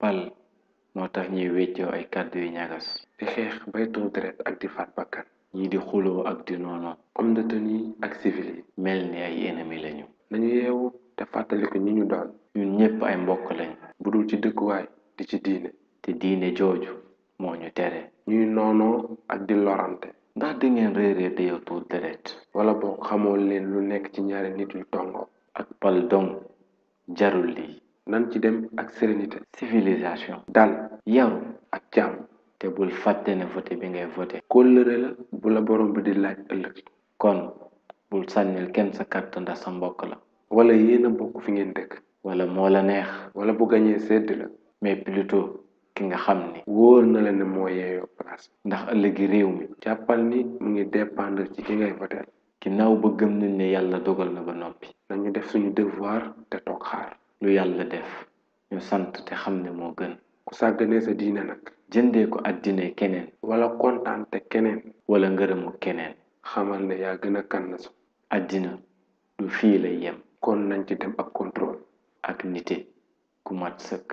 pal moo tax ñuy weccoo ay kàddu yu ñagas di xeex bay tuur deret ak di faat bakkan ñii di xuloo ak di noonoo homme de tenue ak civil yi mel ni ay ennemi lañu nañu yeewu te fàttaliku ñi ñu doon ñun ñépp ay mbokk lañ budul ci dëkkuwaay di ci diine te diine jooju moo ñu tere ñuy noonoo ak di lorante ndax di ngeen réeree di yow tuur deret wala boo xamoo leen lu nekk ci ñaari nit yu tongoo ak pal dong jarul lii nan ci dem ak sérénité civilisation dal yaru ak jàmm te bul fàtte ne voté bi ngay voté kóllëre la bu la borom bi di laaj ëllëg kon bul sànnil kenn sa carte ndax sa mbokk la wala yéen a bokk fi ngeen dëkk wala moo la neex wala bu gañee sedd la mais plutôt ki nga xam ni wóor na la ne moo yeeyoo place ndax ëllëgi réew mi jàppal ni mu ngi dépendre ci ki ngay voté ginnaaw ba gëm nañ ne yàlla dogal na ba noppi nañu def suñu devoir te toog xaar lu yàlla def ñu sant te xam ne moo gën ku sàgganee sa diine nag jëndee ko addine keneen wala kontaan te keneen wala ngërëmu keneen xamal ne yaa gën a kann su addina du fii lay yem kon nañ ci dem ak contrôle ak nite ku mat sëkk